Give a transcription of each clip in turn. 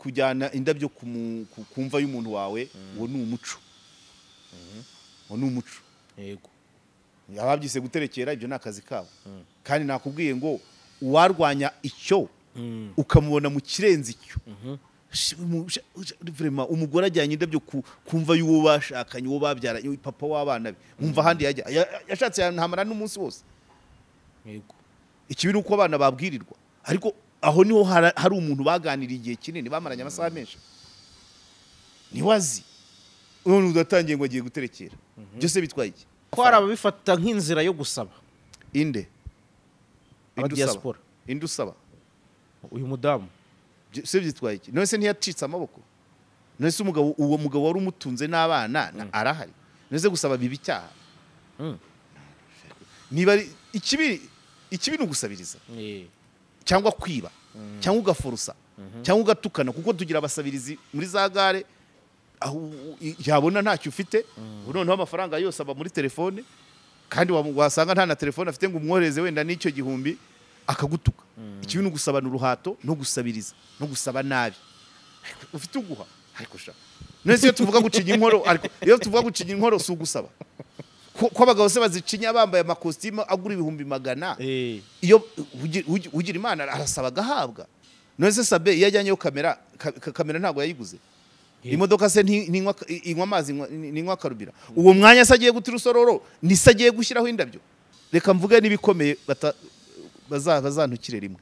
Kujyana indabyo kumva y'umuntu wawe, uwo ni umuco. Uwo ni umuco. Yego. Ababyise guterekera ibyo ni akazi kabo. Kandi nakubwiye ngo uwarwanya icyo ukamubona mu kirenze icyo. Vraiment umugore ajyanye indabyo kumva y'uwo bashakanye, uwo babyaranye, papa w'abana be. Mwumva ahandi yajya. Yashatse yantamara n'umunsi wose. Yego. Ikibi nuko abana babwirirwa. Ariko aho niho hari umuntu baganiriye igihe kinini bamaranye amasaha menshi. Niwazi. None udatangiye ngo agiye guterekera. Byose bitwaye iki? Ko hari ababifata nk'inzira yo gusaba. Inde? Aba diaspora. Inde usaba? Uyu mudamu. Se byitwaye iki? None se ntiyacitse amaboko? None se umugabo, uwo mugabo wari umutunze n'abana arahari? None se gusaba bibi icyaha? Niba ikibi ni ugusabiriza. Cyangwa kwiba, cyangwa ugaforusa, cyangwa ugatukana, kuko tugira abasabirizi muri za gare aho yabona ntacyo ufite, noneho amafaranga yose aba muri telefone, kandi wasanga nta na telefone afite ngo umwohereze wenda n'icyo gihumbi akagutuka. Ikibi ni ugusabana uruhato no gusabiriza no gusaba nabi. Ufite uguha ariko sha. None se iyo tuvuga gucinya inkoro, ariko iyo tuvuga gucinya inkoro si ugusaba. Ko abagabo se bazicinya bambaye amakositimu agura 200,000, iyo ugira Imana arasaba agahabwa. None se Sabe iyo ajyanyeyo kamera, kamera ntabwo yayiguze. Imodoka se ntinywa amazi, ntinywa karubira. Uwo mwanya se agiye gutira usororo, ni se agiye gushyiraho indabyo. Reka mvuge n'ibikomeye bazantukire rimwe.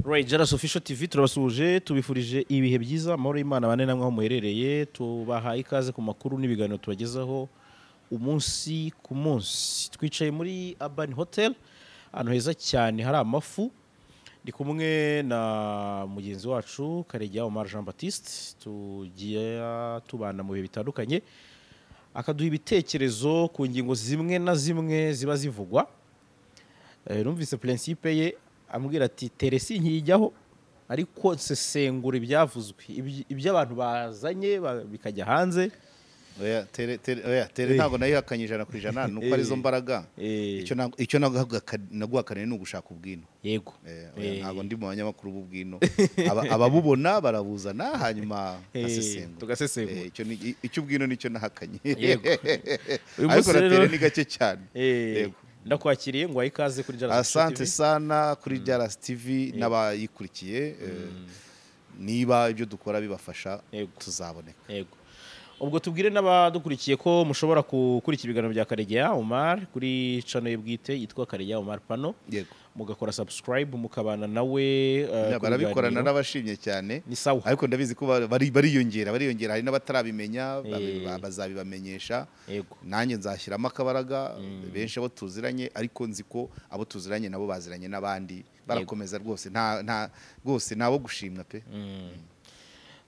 Right, Jalas Official TV turabasuhuje, tubifurije ibihe byiza, amahoro y'Imana bane namwe aho muherereye, tubaha ikaze ku makuru n'ibiganiro tubagezaho umunsi ku munsi. Twicaye muri Urban Hotel, ahantu heza cyane hari amafu. Ndi kumwe na mugenzi wacu Karegeya Omar Jean Baptiste, tugiye tubana mu bihe bitandukanye, akaduha ibitekerezo ku ngingo zimwe na zimwe ziba zivugwa. Numvise principe ye ambwira ati teresi nkijyaho ariko nsesengura ibyavuzwe, iby'abantu bazanye bikajya hanze. Oya tere oya tere ntago nayihakanye 100% nuko arizo mbaraga. Icyo naguhakanye ni ugushaka ubwino. Yego. Ntago ndi mu banyamakuru b'ubwino. Ababubona barabuzana hanyuma asesengura. Tugasesengura. Icyo ubwino nicyo nahakanye. Yego. Ariko tere ni gake cyane. Yego. Ndakwakiriye ngo ikaze kuri Jalas TV. Asante sana kuri Jalas TV n'abayikurikiye. Niba ibyo dukora bibafasha tuzaboneka. Yego. Ubwo tubwire n'abadukurikiye ko mushobora gukurikira ibiganiro bya Karegeya Omar kuri channel ye bwite yitwa Karegeya Omar Pano. Yego. Mugakora subscribe mukabana nawe. Barabikora narabashimye cyane. Ni sawa. Ariko ndabizi ko bariyongera hari n'abatarabimenya bazabibamenyesha. Nanjye nzashyiramo akabaraga benshi abo tuziranye, ariko nzi ko abo tuziranye nabo baziranye n'abandi barakomeza rwose, nta rwose nabo gushimwa pe.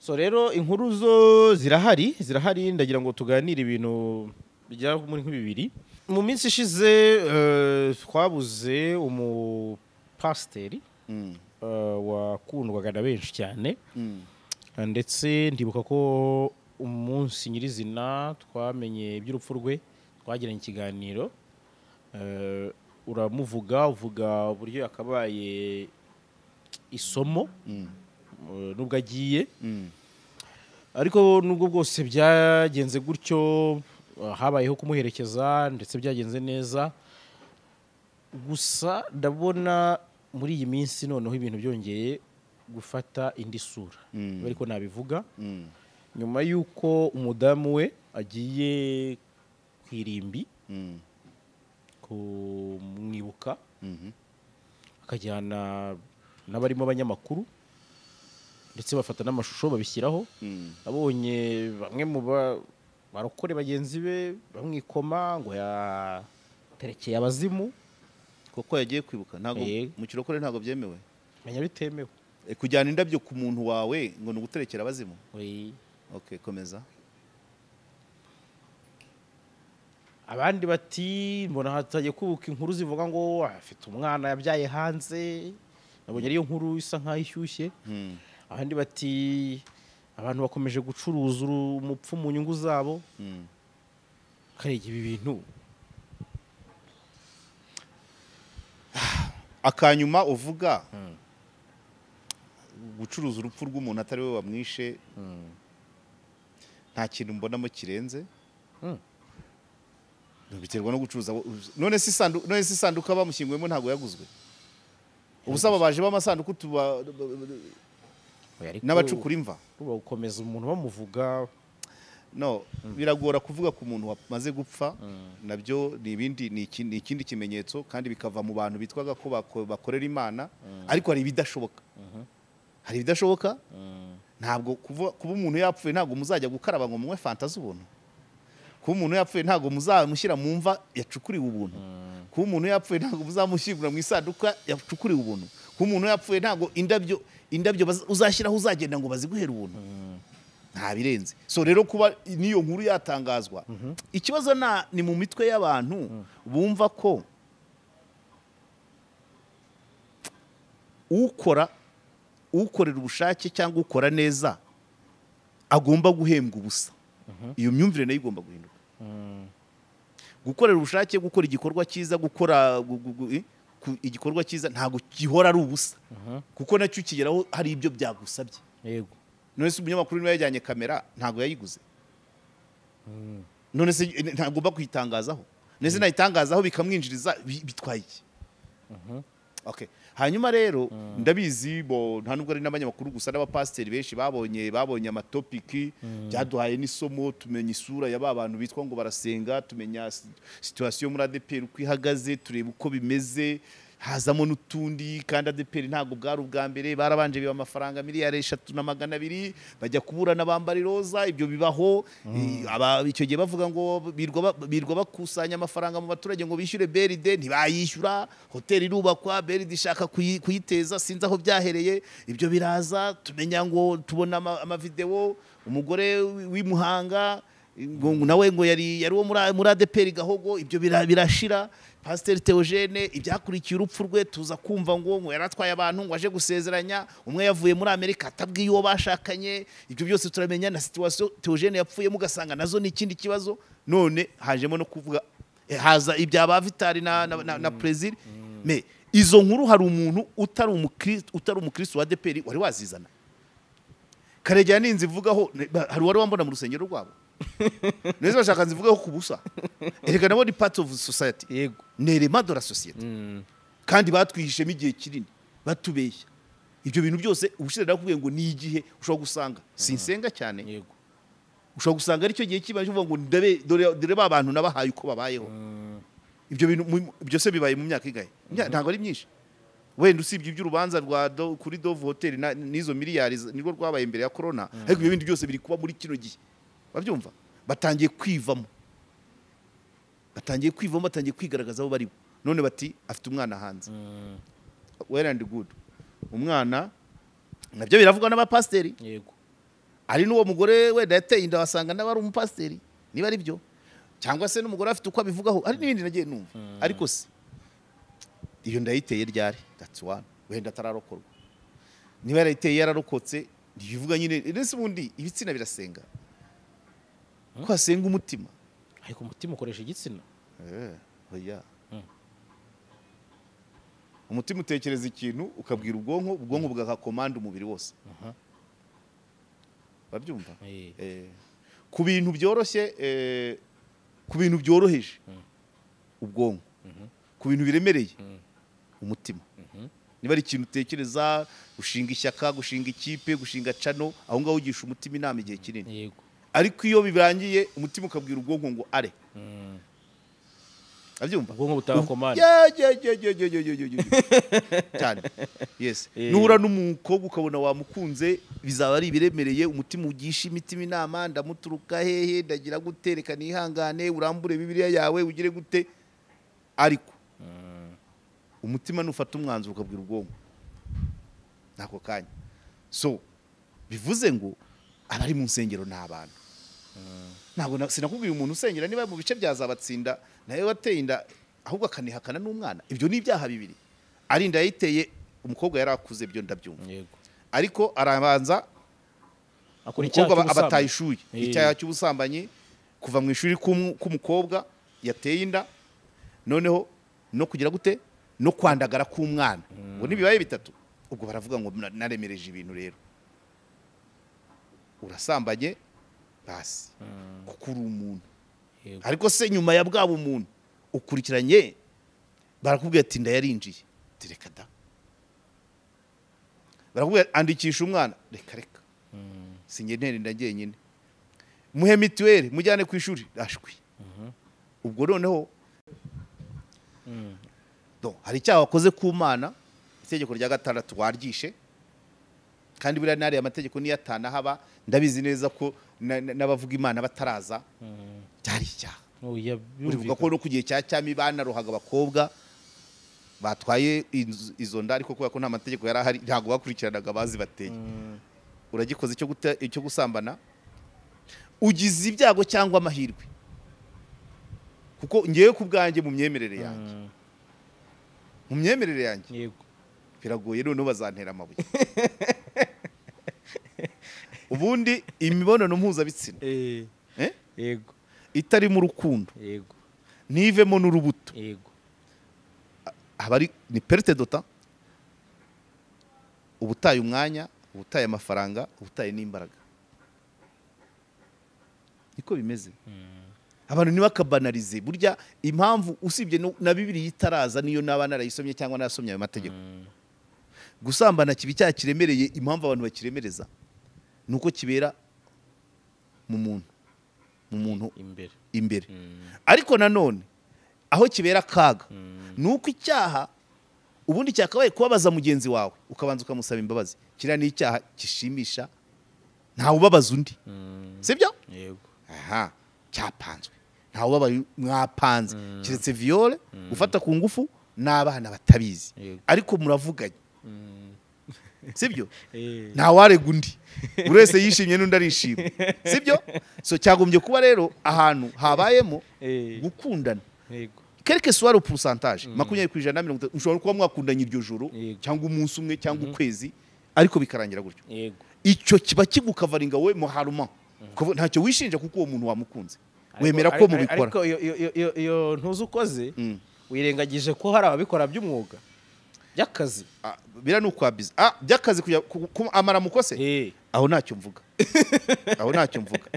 So rero inkuru zo zirahari ndagira ngo tuganire ibintu bijya muri nk'ibibiri. Mu minsi ishize twabuze umupasiteri wakundwaga na benshi cyane, ndetse ndibuka ko umunsi nyirizina twamenye iby'urupfu rwe twagiranye ikiganiro, uramuvuga uvuga uburyo yakabaye isomo nubwo agiye, ariko nubwo bwose byagenze gutyo habayeho kumuherekeza ndetse byagenze neza. Gusa ndabona muri iyi minsi noneho ibintu byongeye gufata indi sura, ariko nabivuga nyuma yuko umudamu we agiye kwirimbi kumwibuka, akajyana n'abarimo abanyamakuru ndetse bafata n'amashusho babishyiraho. Abonye bamwe mu barokore bagenzi be bamwikoma ngo yaterekeye abazimu koko yagiye kwibuka. Ntago mu kirokore ntago byemewe, menya bitemewe kujyana indabyo ku muntu wawe ngo ni uguterekera abazimu. Okay, komeza. Abandi bati mbona hatagiye kubuka inkuru zivuga ngo afite umwana yabyaye hanze, nabonye ariyo nkuru isa nkaho ishyushye. Abandi bati abantu bakomeje gucuruza umupfu mu nyungu zabo. Karege ibi bintu Akanyuma uvuga gucuruza urupfu rw'umuntu atari we wamwishe, nta kintu mbonamo kirenze. Biterwa no gucuruza. None se isanduka bamushyinguyemo ntabwo yaguzwe? Ubusaba baje b'amasanduku tuba n'abacukura imva gukomeza umuntu bamuvuga. No, biragora kuvuga ku muntu wamaze gupfa, nabyo ni ibindi, ni ikindi kimenyetso, kandi bikava mu bantu bitwaga ko bakorera Imana. Ariko hari ibidashoboka. Hari ibidashoboka. Ntabwo kuba umuntu yapfuye ntabwo muzajya gukaraba ngo munywe fanta z'ubuntu. Kuba umuntu yapfuye ntabwo muzamushyira mu mva yacukuriwe ubuntu. Kuba umuntu yapfuye ntabwo muzamushyingura mu isanduka yacukuriwe ubuntu. Kuba umuntu yapfuye ntabwo indabyo uzashyiraho uzagenda ngo baziguhere ubuntu. Nta birenze. So rero kuba niyo nkuru yatangazwa, ikibazo ni mu mitwe y'abantu bumva ko ukorera ubushake cyangwa ukora neza agomba guhembwa ubusa. Iyo myumvire nayo igomba guhinduka. Gukorera ubushake, gukora igikorwa cyiza, gukora igikorwa cyiza ntabwo gihora ari ubusa, kuko nacyo ukigeraho hari ibyo byagusabye. Yego. None se umunyamakuru niba yajyanye kamera ntabwo yayiguze? None se ntagomba kuyitangazaho? None se nayitangazaho bikamwinjiriza, bitwaye iki? Okay. Hanyuma rero ndabizi bo nta nubwo ari n'abanyamakuru gusa, n'abapasiteri benshi babonye amatopiki, byaduhaye n'isomo, tumenya isura ya ba bantu bitwa ngo barasenga, tumenya situation muri ADEPR uko ihagaze, tureba uko bimeze, hazamo n'utundi. Kandi ADEPR ntabwo bwari ubwa mbere, barabanje biba amafaranga 3,200,000,000 bajya kuburana bambara iroza, ibyo bibaho. Icyo gihe bavuga ngo birwa bakusanya amafaranga mu baturage ngo bishyure BRD, ntibayishyura, hoteli irubakwa, BRD ishaka kuyiteza, sinzi aho byahereye. Ibyo biraza, tumenya ngo tubona amavideo, umugore w'imuhanga ngo nawe ngo yari uwo muri ADEPR Gahogo, ibyo birashira. Pasteur Theogene ibyakurikiye urupfu rwe tuza kumva ngo yaratwaye abantu ngo aje gusezeranya, umwe yavuye muri Amerika atabwiye uwo bashakanye, ibyo byose turamenya. Na situation Theogene yapfuyemo ugasanga nazo ni ikindi kibazo. None hajemo no kuvuga haza ibya ba Vitali na Plaisir. Me izo nkuru hari umuntu utari umukristo wa ADEPR wari wazizana. Karegeya ninzi ivugaho, hari wari wambona mu rusengero rwabo. Neza bashaka nzivugaho kubusa. Erega nabo ni part of society. Yego. Ni element de la société. Kandi batwihishemo igihe kinini, batubeshya. Ibyo bintu byose ubushize nakubwiye ngo ni igihe ushobora gusanga sinsenga cyane. Yego. Ushobora gusanga ari cyo gihe kibaje uvuga ngo ndabe dore ba bantu nabahaye uko babayeho. Ibyo bintu byose bibaye mu myaka igahe? Ntabwo ari myinshi. Wenda usibye iby'urubanza rwa kuri Dove Hotel n'izo miliyari nirwo rwabaye imbere ya corona, ariko ibyo bindi byose biri kuba muri kino gihe. Babyumva batangiye kwivamo, batangiye kwigaragaza abo bari. None bati afite umwana hanze. Well and good. Umwana nabyo biravugwa n'abapasiteri. Yego. Ari n'uwo mugore wenda yateye inda wasanga nawe ari umupasiteri, niba ari byo, cyangwa se n'umugore afite uko abivugaho, ari n'ibindi nagiye numva. Ariko se iyo ndayiteye ryari? That's one. Wenda atararokorwa. Niba yarayiteye yararokotse, ntibivuga nyine. Ese ubundi ibitsina birasenga? Ko asenga umutima. Ariko umutima ukoresha igitsina. Oya. Umutima utekereza ikintu ukabwira ubwonko, ubwonko bugakakomanda umubiri wose. Babyumva? Ku bintu byoroshye, ku bintu byoroheje ubwonko. Ku bintu biremereye umutima. Niba ari ikintu utekereza, gushinga ishyaka, gushinga ikipe, gushinga cano, aho ngaho ugisha umutima inama igihe kinini. Yego. Ariko iyo birangiye umutima ukabwira ubwonko ngo are. Abyumva? Ubwonko butanga komande. Cyane. Yes. Nuhura n'umukobwa ukabona wamukunze, bizaba ari ibiremereye, umutima ugisha imitima inama, ndamuturuka hehe, ndagira gutereka nihangane, urambure Bibiliya yawe ugire gute. Ariko umutima nufata umwanzuro ukabwira ubwonko nako kanya. So bivuze ngo abari mu nsengero ni abantu. Ntabwo sinakubwiye umuntu usengera niba mu bice byazabatsinda nawe wateye inda ahubwo akanihakana n'umwana, ibyo ni ibyaha bibiri. Ari inda yayiteye umukobwa yarakuze, byo ndabyumva. Ariko arabanza umukobwa abatayishuye icyaha cy'ubusambanyi, kuva mu ishuri k'umukobwa yateye inda, noneho no kugira gute no kwandagara k'umwana. Ubwo nibibaye bitatu, ubwo baravuga ngo naremereje ibintu. Rero urasambanye basi kuko uri umuntu. Ariko se nyuma ya bwabo umuntu ukurikiranye barakubwira ati ndayarinjiye, reka da. Barakubwira andikisha umwana, reka reka, sinjye ntera inda njyenyine, muhe mituweli mujyane ku ishuri, ashwi. Ubwo noneho hari icyaha wakoze ku Mana, itegeko rya 6 waryishe. Kandi buriya nariya amategeko niyo atanahaba, ndabizi neza ko n'abavuga Imana bataraza byari icyaha. Uribuka ko no ku gihe cya cyami banarohaga abakobwa batwaye izo nda, ariko kubera ko nta mategeko yari ahari ntabwo bakurikiranaga bazi bateye. Uragikoze icyo gusambana, ugize ibyago cyangwa amahirwe, kuko ngewe ku bwanjye mu myemerere yanjye, mu myemerere yanjye yego biragoye, noneho bazantera amabuye. Ubundi imibonano mpuzabitsina yego itari mu rukundo, yego ntivemo n'urubuto, yego abari ni perte de temps, ubutaye umwanya, ubutaye amafaranga, ubutaye n'imbaraga. Niko bimeze. Abantu ntibakabanalize. Burya impamvu usibye na Bibiliya itaraza niyo naba narayisomye cyangwa narasomye ayo mategeko, gusambana kibi cyaha kiremereye. Impamvu abantu bakiremereza nuko kibera mu muntu imbere. Ariko nanone aho kibera kaga nuko icyaha ubundi cyakabaye kubabaza mugenzi wawe ukabanza ukamusaba imbabazi, kiriya ni icyaha kishimisha, ntawe ubabaza undi, sibyo? Yego. Aha cyapanzwe, ntawe ubabaye, mwapanze, keretse viole, gufata ku ngufu n'abana batabizi, ariko muravuganye, sibyo? Nta warega undi, buri wese yishimye n'undi arishima, sibyo? So cyagombye kuba rero ahantu habayemo gukundana, quelque soit le pourcentage, 20%, 30, ushobora kuba mwakundanye iryo joro cyangwa umunsi umwe cyangwa ukwezi, ariko bikarangira gutyo. Icyo kiba kigukavaringa wowe muharuma, ntacyo wishinja kuko uwo muntu wamukunze, wemera ko mubikora. Ariko iyo ntuzi ukoze wirengagije ko hari ababikora by'umwuga by'akazi. Bira nuko abiza by'akazi kujya amara mukose, aho ntacyo mvuga, aho ntacyo mvuga.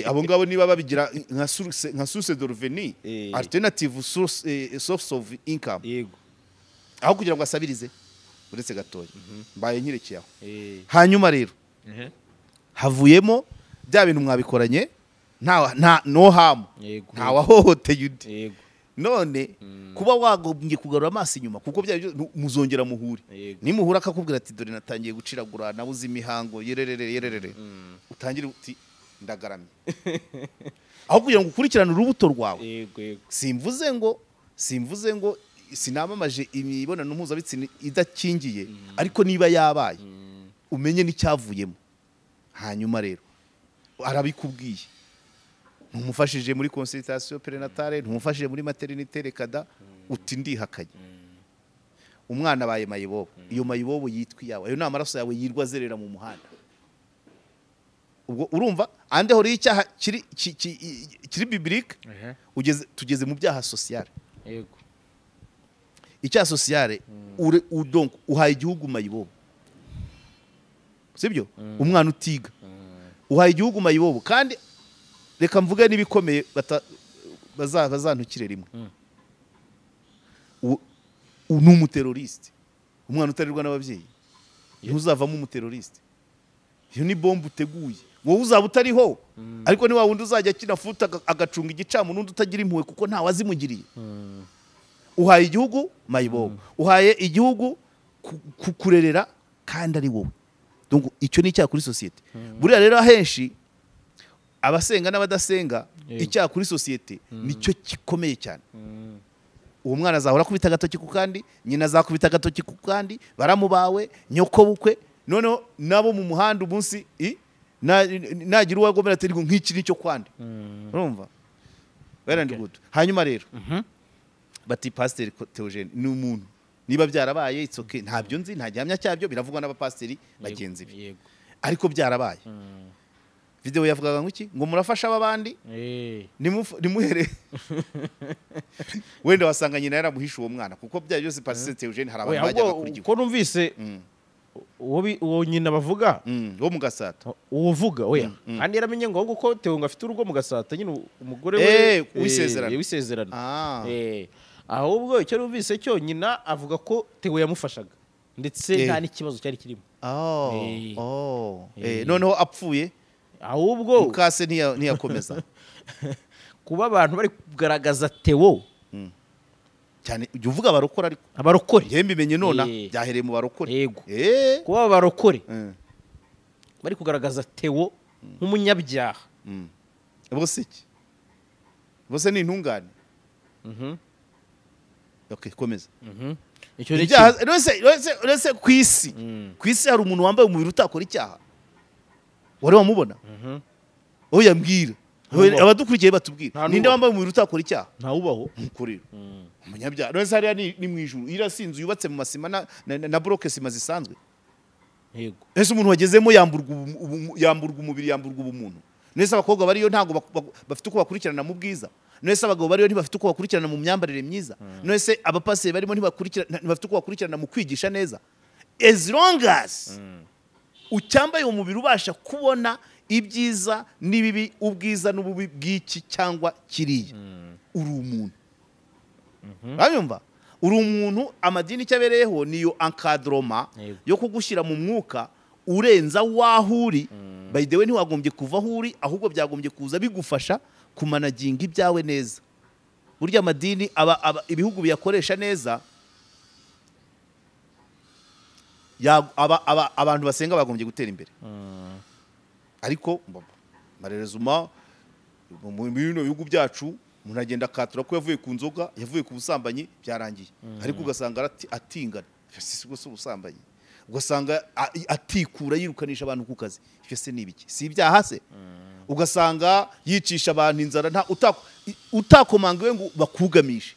Abo ngabo niba babigira nka source de revenu, alternative source of income, yego, aho kugira ngo asabirize uretse gatoya, mbaye nkirekeye aho. Hanyuma rero havuyemo bya bintu mwabikoranye nta no harm, nta wahohoteye undi. None kuba wagombye kugarura amaso inyuma, kuko bya muzongera muhure, nimuhura akakubwira ati dore natangiye guciragura, nabuze imihango, yererere yererere, utangire uti ndagaramye, aho kugira ngo ukurikirane urubuto rwawe. Simvuze ngo sinamamaje imibonano mpuzabitsina idakingiye, ariko niba yabaye umenye n'icyavuyemo. Hanyuma rero arabikubwiye, ntumufashije muri consultation prénatale, ntumufashije muri maternité, rekada uti ndihakanye. Umwana abaye mayibobo, iyo mayibobo yitwa iyawe, ayo ni amaraso yawe yirwa azerera mu muhanda. Ubwo urumva ande hori icyaha kiri biblique, ugeze tugeze mu byaha sociale. Yego, icyaha sociale donc uhaye igihugu mayibobo, sibyo? Umwana utiga uhaye igihugu mayibobo. Kandi reka mvuge n'ibikomeye bazantukire rimwe, ni umuteroriste. Umwana utarirwa n'ababyeyi ntuzavamo umuteroriste. Iyo ni bombe uteguye, wowe uzaba utariho, ariko ni wa wundi uzajya akina futa agacunga igicamu n'undi utagira impuhwe kuko ntawe azimugiriye. Uhaye igihugu mayibobo, uhaye igihugu kukurerera kandi ari wowe. Donc icyo ni icyaha kuri societe. Buriya rero ahenshi abasenga n'abadasenga, icyaha kuri societe nicyo gikomeye cyane. Uwo mwana azahora kubita agatoki ku kandi, nyina azakubita agatoki ku kandi, baramubawe, nyoko bukwe, noneho nabo mu muhanda umunsi nagira uwagomera ati nk'iki nicyo kwandi. Urumva? Well and good. Hanyuma rero bati Pasteur Theogene ni umuntu, niba byarabaye it's okay, ntabyo nzi, nta gihamya cyabyo, biravugwa n'abapasteri bagenzi be, ariko byarabaye. Video yavugaga ngo iki? Ngo murafasha abandi nimuhere. Wenda wasanga nyina yaramuhisha uwo mwana kuko bya byose Pastor Eugene hari abantu bajyaga kurya. Ko numvise uwo nyina bavuga wo mu Gasata uvuga oya kandi yaramenye ngo ahubwo ko Theo ngo afite urugo mu Gasata nyine umugore we wisezerano. Ahubwo icyo numvise cyo nyina avuga ko Theo yamufashaga ndetse nta n'ikibazo cyari kirimo. Noneho apfuye ahubwo mukase ntiyakomeza kuba abantu bari kugaragaza Theo cyane ujya uvuga abarokore ariko abarokore ngiye mbimenye nona byahereye mu barokore. Yego kuba abarokore bari kugaragaza Theo nk'umunyabyaha bose iki bose ni intungane. Okay, komeza. Icyo ni rese kwisi kwisi hari umuntu wambaye umubiri utakora icyaha wari wamubona? Oya mbwira abadukurikiye batubwira ninde wambaye umubiri utakora icyaha? Ntawubaho nkukorera umunyabyaha. Rese hariya ni mu ijuru irasinzu yubatse mu masima na bloke sima zisanzwe. Yego ese umuntu wagezemo yamburwa umubiri yamburwa ubumuntu. Nese abakobwa bariyo ntago bafite uko bakurikirana mu bwiza. Nese abagabo bariyo ntibafite uko bakurikirana mu myambarire myiza. Nese abapaseri barimo ntibakurikirana ntibafite uko bakurikirana mu kwigisha neza. As long as ucyambaye umubiri ubasha kubona ibyiza n'ibibi, ubwiza n'ububi bw'iki cyangwa kiriya, uri umuntu. Uranyumva? Uri umuntu. Amadini cyabereyeho niyo encadrement yo kugushyira mu mwuka urenza wahuri. By the way ntiwagombye kuva aho uri ahubwo byagombye kuza bigufasha kumanaginga ibyawe neza. Burya amadini aba ibihugu biyakoresha neza abantu basenga bagombye gutera imbere. Ariko marerezuma mu bino bihugu byacu umuntu agenda akatura ko yavuye ku nzoga yavuye ku busambanyi byarangiye, ariko ugasanga atingana si ubwo ubusambanyi, ugasanga atikura yirukanisha abantu ku kazi. Ibyo se nibiki? Si ibyaha se? Ugasanga yicisha abantu inzara nta utakomangiwe ngo bakugamishe.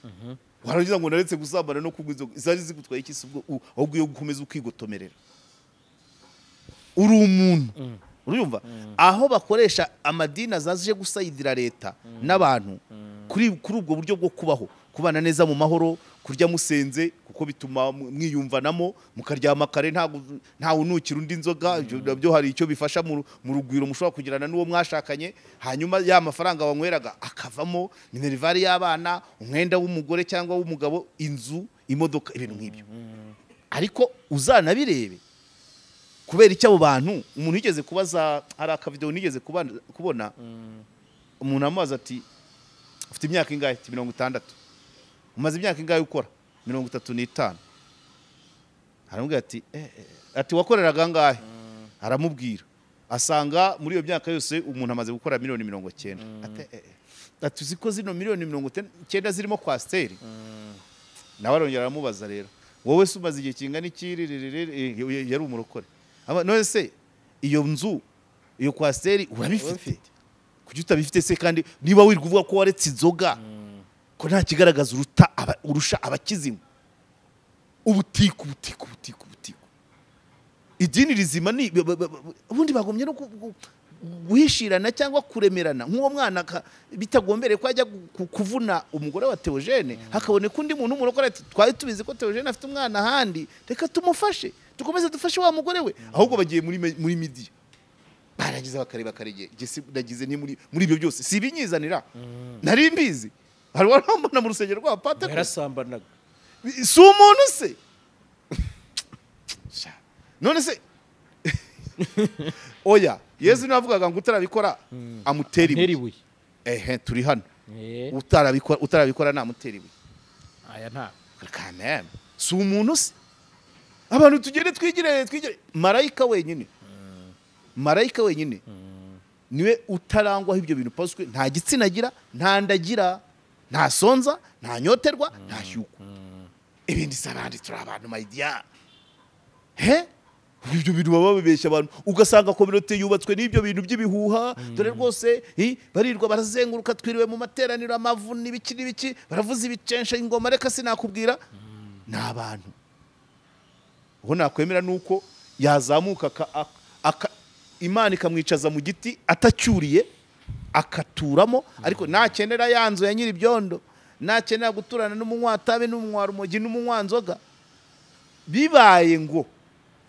Warangiza ngo naretse gusambana no kugwa inzoga zari zigutwaye iki? Ubwo ahubwo yo gukomeza ukigotomerera. Uri umuntu. Urumva aho bakoresha amadini azaje gusayidira leta n'abantu kuri ubwo buryo bwo kubaho, kubana neza mu mahoro, kurya musenze kuko bituma mwiyumvanamo, mukaryama kare nta unukira undi inzoga, nabyo hari icyo bifasha mu rugwiro mushobora kugirana n'uwo mwashakanye. Hanyuma ya mafaranga wanyweraga akavamo minervari y'abana, umwenda w'umugore cyangwa w'umugabo, inzu, imodoka, ibintu nk'ibyo. Ariko uzanabirebe kubera icyo abo bantu umuntu yigeze kubaza, hari akavideo nigeze kubona umuntu amubaza ati ufite imyaka ingahe? Ati 60. Umaze imyaka ingahe ukora? 35. Aramubwira ati ati wakoreraga angahe? Aramubwira asanga muri iyo myaka yose umuntu amaze gukora miliyoni 90. Ati ati uziko zino miliyoni 90 zirimo kwasteri? Nawe arongera aramubaza rero wowe se umaze igihe kingana iki? Yari umurokore. None se iyo nzu iyo kwasteri urabifite? Kuki utabifite se kandi niba wirwa uvuga ko waretse inzoga ko nta kigaragaza urusha abakizimu? Ubutiku ubutiku ubutiku ubutiku. Idini rizima ni ubundi bagomye no guhishirana cyangwa kuremerana nk'uwo mwana bitagombere ko ajya kuvuna umugore wa Theogene hakaboneka undi muntu umurokore ati twari tubizi ko Theogene afite umwana ahandi, reka tumufashe dukomeze dufashe wa mugore we. Ahubwo bagiye muri media barangiza bakareba karege nagize nti muri ibyo byose si ibinyizanira nari mbizi. Hari warambona mu rusengero rwa Patek yarasambanaga si umuntu se? None se oya Yesu navugaga ngo utarabikora amutera ibuye. Turi hano utarabikora namutera ibuye. Aya nta kameme si umuntu se? Abantu tugende twigire marayika wenyine. Marayika wenyine niwe utarangwaho ibyo bintu paswe, nta gitsina agira, nta ndagira, nta sonza, nta nyoterwa, nta shyuko. Ibindi sabandi turi abantu my dear. Ibyo bintu baba babeshya abantu ugasanga community yubatswe n'ibyo bintu by'ibihuha. Dore rwose barirwa barazenguruka, twiriwe mu materaniro amavu n'ibiki n'ibiki, baravuza ibicensha ingoma, reka sinakubwira. Ni abantu uho nakwemera nuko yazamuka Imana ikamwicaza mu giti atacyuriye akaturamo, ariko nakenera ya nzu ya nyiribyondo, nakenera guturana n'umunywatabe n'umunywarumogi n'umunywanzoga, bibaye ngo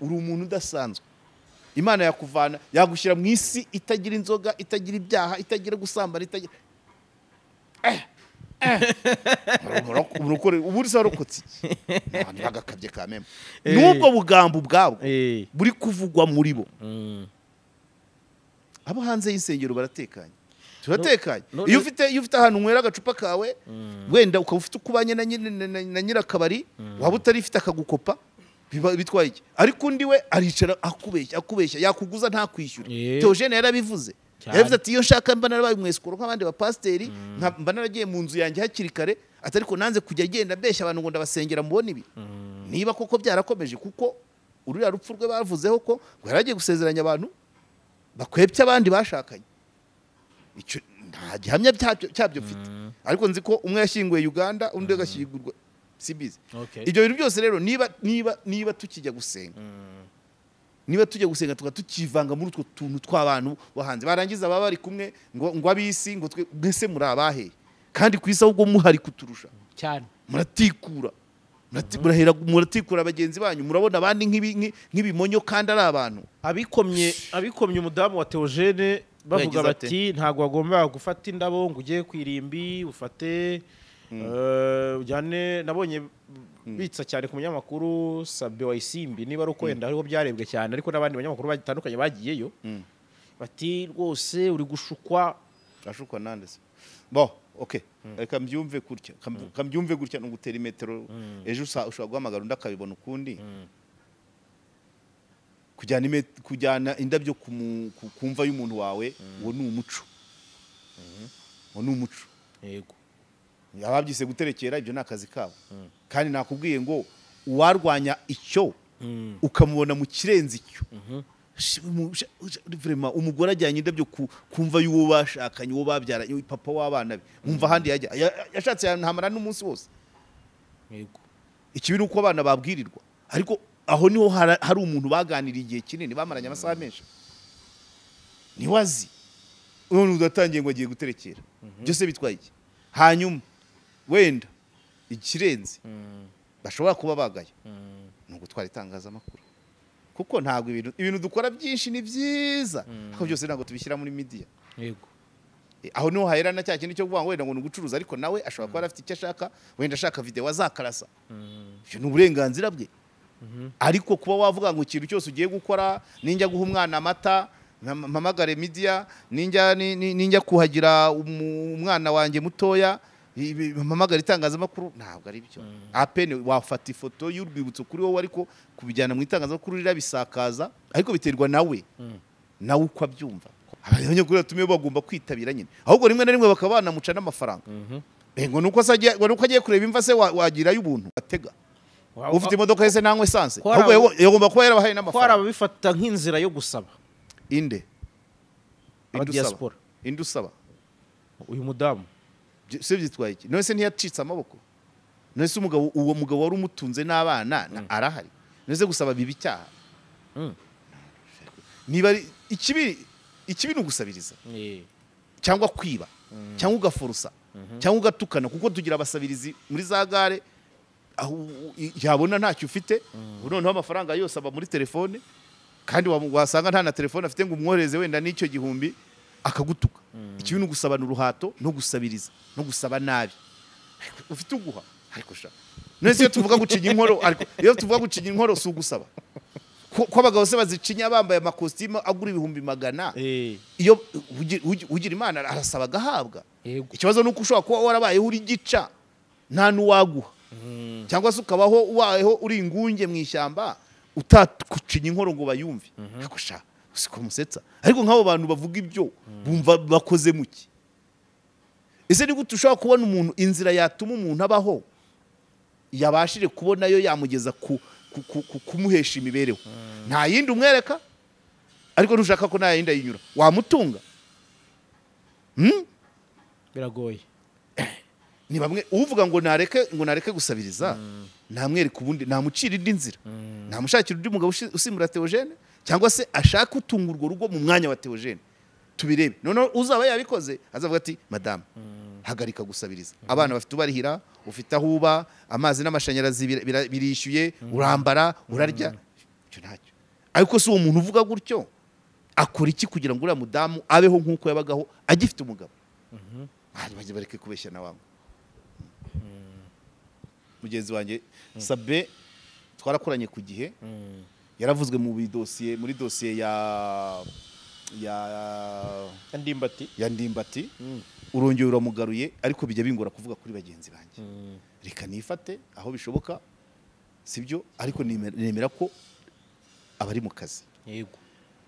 uri umuntu udasanzwe, Imana yakuvana yagushyira mu isi itagira inzoga, itagira ibyaha, itagira gusambana, itagira ubu se warokotse iki? Abantu bagakabye ka mema. N'ubwo bugambo ubwabwo buri kuvugwa muri bo, abo hanze y'insengero baratekanye, turatekanye. Iyo ufite ahantu unywera agacupa kawe, wenda ukaba ufite ukubanye na nyirakabari, waba utarifite akagukopa, bitwaye iki? Ariko undi we aricara akubeshya, yakuguza ntakwishyura. Theogene yarabivuze, yaravuze ati iyo nshaka mba narabaye umwesikoro nk'abandi bapasiteri, mba naragiye mu nzu yanjye hakiri kare, ati ariko nanze kujya agenda mbeshya abantu ngo ndabasengera mubone ibi. Niba koko byarakomeje, kuko uriya rupfu rwe bavuzeho ko ngo yaragiye gusezeranya abantu bakwepye abandi bashakanye, icyo nta gihamya cyabyo mfite, ariko nzi ko umwe yashyinguye Uganda, undi agashyingurwa sibizi. Ibyo bintu byose rero niba tukijya gusenga, niba tujya gusenga tuka tukivanga muri utwo tuntu tw'abantu bo hanze, barangiza baba bari kumwe ngo abisi ngo twe mwese muri abahe, kandi ku isi ahubwo muhari kuturusha cyane, muratikura, murahera muratikura bagenzi banyu, murabona abandi nk'ibimonyo kandi ari abantu. Abikomye umudamu wa Theogene bavuga bati ntago wagomba gufata indabo ngo ujye kwirimbi ufate ujyane. Nabonye bitsa cyane ku munyamakuru Sabe wa Isimbi, niba ari uko wenda hariho byarebwe cyane, ariko n'abandi banyamakuru batandukanye bagiyeyo bati rwose uri gushukwa. Ashukwa nande se? Bo okay, reka mbyumve gutya, kambyumve gutya no gutera imetero, ejo ushobora guhamagara undi akabibona ukundi. Kujyana indabyo kumva y'umuntu wawe, uwo ni umuco, uwo ni umuco. Yego, ababyise guterekera ibyo ni akazi kabo, kandi nakubwiye ngo uwarwanya icyo ukamubona mu kirenze icyo, vraiment umugore ajyanye indabyo kumva y'uwo bashakanye, uwo babyaranye, papa w'abana be, umva ahandi yajya yashatse yantamara n'umunsi wose. Yego, ikibi ni uko abana babwirirwa, ariko aho niho hari umuntu baganiriye igihe kinini, bamaranye amasaha menshi, niwazi none udatangiye ngo agiye guterekera, byose bitwaye iki? Hanyuma wenda ikirenze bashobora kuba bagaye ni ugutwara itangazamakuru, kuko ntabwo ibintu dukora byinshi ni byiza, ariko byose ntabwo tubishyira muri media. Yego, aho niho hahera na cya kintu cyo kuvuga ngo wenda ngo ni ugucuruza, ariko nawe ashobora kuba afite icyo ashaka, wenda ashaka video azakarasa, ibyo ni uburenganzira bwe. Ariko kuba wavuga ngo ikintu cyose ugiye gukora, ninjya guha umwana amata mpamagare media, ninjya kuhagira umwana wanjye mutoya mpamagara itangazamakuru, ntabwo ari byo. Apene wafata ifoto y'urwibutso kuri wowe, ariko kubijyana mu itangazamakuru rirabisakaza, ariko biterwa nawe nawe uko abyumva. Abanyamakuru batumiye bagomba kwitabira nyine, ahubwo rimwe na rimwe bakaba banamuca n'amafaranga. Ngo nuko agiye, ngo nuko agiye kureba imva se wagira y'ubuntu atega, ufite imodoka yese nanywe essence, ahubwo yagomba kuba yarabahaye n'amafaranga. Ko arabifata nk'inzira yo gusaba inde aba diaspora, inde usaba uyu mudamu se byitwaye iki? None se ntiyacitse amaboko? None se umugabo, uwo mugabo wari umutunze n'abana arahari? None se gusaba bibi icyaha? Niba ikibi ni ugusabiriza cyangwa kwiba cyangwa ugaforusa cyangwa ugatukana, kuko tugira abasabirizi muri za gare, aho yabona ntacyo ufite, noneho amafaranga yose aba muri telefone, kandi wasanga nta na telefone afite ngo umwohereze wenda n'icyo gihumbi, akagutuka. Ikibi ni ugusabana uruhato no gusabiriza no gusaba nabi, ufite uguha. Ariko sha none iyo tuvuga gucinya inkoro, ariko iyo tuvuga gucinya inkoro si ugusaba, ko abagabo se bazicinya bambaye amakositimu agura 100,000, iyo ugira Imana arasaba agahabwa. Ikibazo nuko ushobora kuba warabayeho uri gica nta n'uwaguha, cyangwa se ukabaho ubayeho uri ingunge mu ishyamba utakucinya inkoro ngo bayumve. Ariko sha siko musetsa, ariko nk'abo bantu bavuga ibyo bumva bakoze muki? Ese ni gute ushobora kubona umuntu inzira yatuma umuntu abaho yabashije kubona yo yamugeza ku kumuhesha imibereho, nta yindi umwereka, ariko ntushaka ko nta yindi ayinyura, wamutunga? Biragoye. Ni bamwe uvuga ngo nareke gusabiriza, namwereka ubundi, namucira indi nzira, namushakira undi mugabo usimbura Theogene, Cyangwa se ashaka utunga urwo rugo mu mwanya wa Theogene, tubirebe. Noneho uzaba yabikoze azavuga ati madamu hagarika gusabiriza, abana bafite ubarihira, ufite aho uba, amazi n'amashanyarazi birishyuye, urambara, urarya, icyo ntacyo. Ariko si uwo muntu uvuga gutyo akora iki kugira ngo uriya mudamu abeho nk'uko yabagaho agifite umugabo? Bajye bareke kubeshya na wangu. Mugenzi wanjye Sabe twarakoranye ku gihe, yaravuzwe mu bidosiye, muri dosiye ya Ndimbati, ya Ndimbati. Urongeye uramugaruye, ariko bijya bingora kuvuga kuri bagenzi banjye. Reka nifate aho bishoboka, sibyo, ariko nemera ko abari mu kazi. Yego.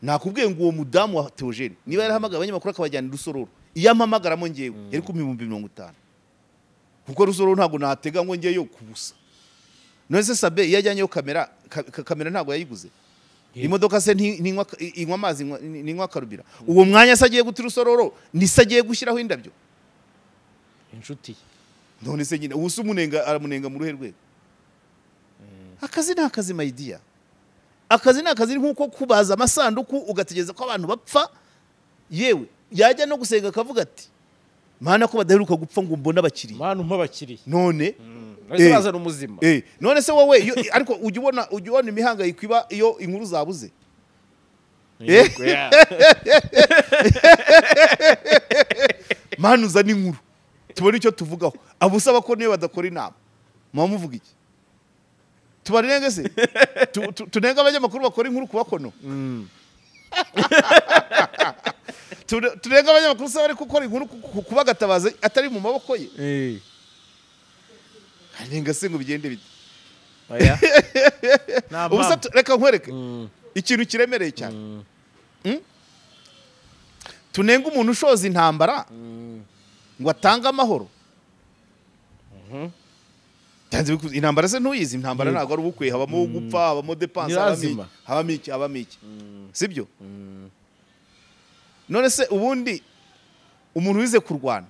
Nakubwiye ngo uwo mudamu wa Theogene niba yarahamagaye abanyamakuru akabajyana Rusororo, iyo ampamagaramo ngewe yari ku 50,000, kuko Rusororo ntabwo natega ngo ngeyo kubusa. None se Sabe iyo ajyanyeyo kamera, kamera ntabwo yayiguze. Imodoka se ntinywa inywa amazi, ninywa karubira. Uwo mwanya se agiye guta Rusororo, ni se agiye gushyiraho indabyo? Inshuti. None se nyine ubu umunenga aramunenga mu ruhe rwego? Akazi ni akazi my dear. Akazi ni akazi, nkuko kubaza amasanduku ugategereza ko abantu bapfa. Yewe yajya no gusenga akavuga ati mana ko badaheruka gupfa ngo mbone abakiriya, mana umpa abakiriya. None ese bazana umuzima. None se wowe ariko ujya ubona imihangayiko iba iyo inkuru zabuze. Mana uzana inkuru tubone icyo tuvugaho. Abo usaba ko niyo badakora inama muba muvuga iki? Tubarenge se tunenga abanyamakuru bakora inkuru kubakono? Tunenga abanyamakuru se bari gukora inkuru kubagatabaza atari mu maboko ye? Harenga se ngo bigende bite? Oya. Ubusa reka nkwereke ikintu kiremereye cyane. Tunenga umuntu ushoza intambara ngo atange amahoro. Intambara se ntuyizi, intambara ntabwo ari ubukwe, habamo gupfa, habamo dépense, habamo iki, habamo iki, sibyo? None se ubundi umuntu wize kurwana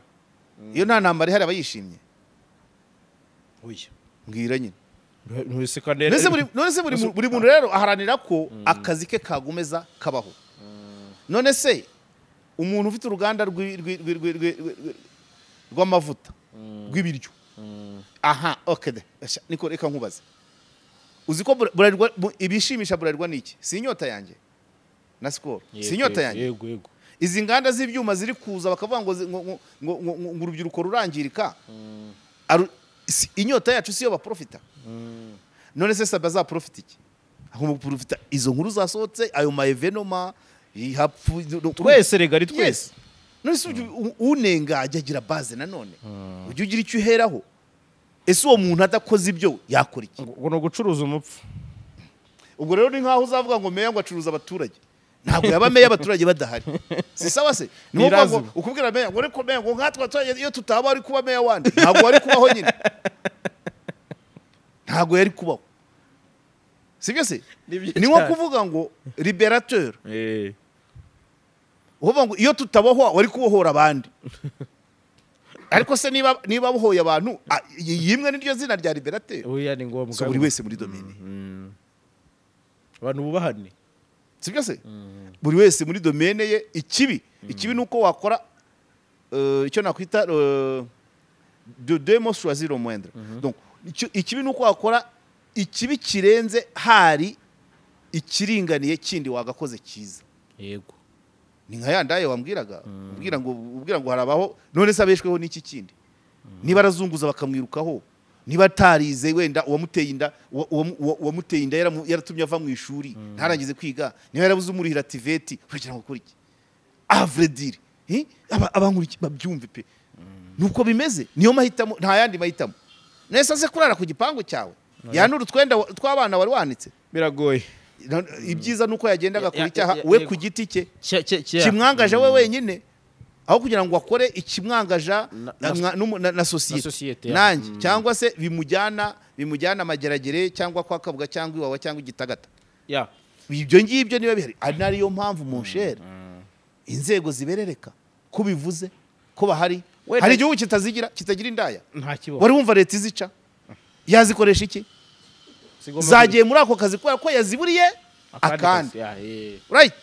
iyo nta ntambara ihari aba yishimye? Oya. Mbwira nyine. None se buri muntu rero aharanira ko akazi ke kagumeza kabaho. None se umuntu ufite uruganda rw'amavuta rw'ibiryo, aha okay, niko reka nkubaze, uzi ko Burarirwa ibishimisha Burarirwa niki? Si inyota yanjye na Skol, si inyota yanjye. Yego yego. Izi nganda z'ibyuma ziri kuza bakavuga ngo ngo urubyiruko rurangirika, inyota yacu siyo baprofita. None se Sabe azaprofita iki? Aho profita izo nkuru zasohotse, ayo ma evenoma ihapfu twese regari twese. None se unenga ajya agira base nanone, ujye ugira icyo uheraho. Ese uwo muntu adakoze ibyo yakora iki? Ngo no gucuruza umupfu. Ubwo rero ni nkaho uzavuga ngo meya ngo acuruza abaturage. Ntabwo yaba meya abaturage badahari. Si sawa se? Ni ngo ukubwira meya ngo ariko meya ngo nkatwe abaturage iyo tutaba ari kuba meya wandi, ntabwo ari kubaho nyine. Ntabwo yari kubaho. Sibyo se? Ni nko kuvuga ngo liberateur. Uvuga ngo iyo tutabohwa wari kubohora abandi. Ariko se niba bohoye abantu yimwe niryo zina rya liberateur. Oya ni ngombwa. So buri wese muri domaine. Abantu bubahane. Sibyo se? Buri wese muri domaine ye. Ikibi nuko wakora icyo nakwita de deux mots choisir le moindre. Donc ikibi nuko wakora ikibi kirenze hari ikiringaniye kindi wagakoze cyiza. Yego. Ni nka yandaye wambwiraga, ubwira ngo harabaho, none se abeshweho n'iki kindi? Niba arazunguza bakamwirukaho, niba atarize wenda uwamuteye inda, uwamuteye inda yaratumye ava mu ishuri ntarangize kwiga, niba yarabuze umurihira tiveti, uragira ngo ukore iki? A vrai dire, abankuri babyumve pe. Nuko bimeze, niyo mahitamo, nta yandi mahitamo. Nese aze kurara ku gipangu cyawe, yanura utwenda tw'abana wari wanitse. Biragoye. Ibyiza nuko yagendaga kuri cyaha we ku giti cye kimwangaje we wenyine, aho kugira ngo akore ikimwangaja na societe nanjye, cyangwa se bimujyana amageragere cyangwa kwa Kabuga cyangwa Iwawa cyangwa Igitagata. Ibyo ngibyo niba bihari, ari nariyo mpamvu mon cher inzego ziberereka ko bivuze ko bahari. Hari igihugu kitagira indaya, wari wumva leta izica yazikoresha iki? Zagiye muri ako kazi kubera ko yaziburiye Akandi. Right.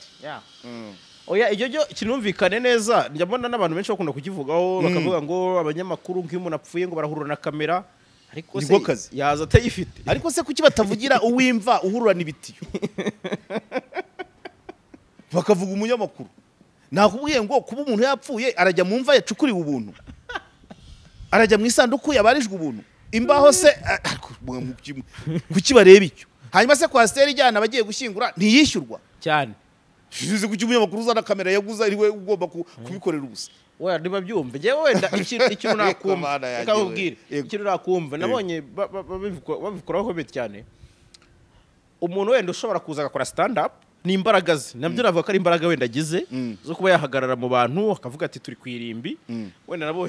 Oya, ibyo byo kinumvikane neza, njya mbona n'abantu benshi bakunda kukivugaho, bakavuga ngo abanyamakuru nk'iyo umuntu apfuye ngo barahurura na kamera, ariko se yaza atayifite. Ariko se kuki batavugira uwimva uhurura n'ibitiyo? Bakavuga umunyamakuru. Nakubwiye ngo kuba umuntu yapfuye arajya mu mva yacukuriwe ubuntu, arajya mu isanduku yabarijwe ubuntu, imbaho se kuki bareba icyo? Hanyuma se kwasiteri ijyana abagiye gushyingura ntiyishyurwa cyane. Uzi kuki umunyamakuru uzana kamera yaguza ari we ugomba kubikorera ubusa? Oya, niba byumve njyewe wenda ikintu nakumva, reka nkubwire ikintu nakumva, nabonye babikoraho bit cyane. Umuntu wenda ushobora kuza agakora stand up ni imbaraga ze, nabyo navuga ko ari imbaraga wenda agize zo kuba yahagarara mu bantu akavuga ati turi ku irimbi, wenda nabo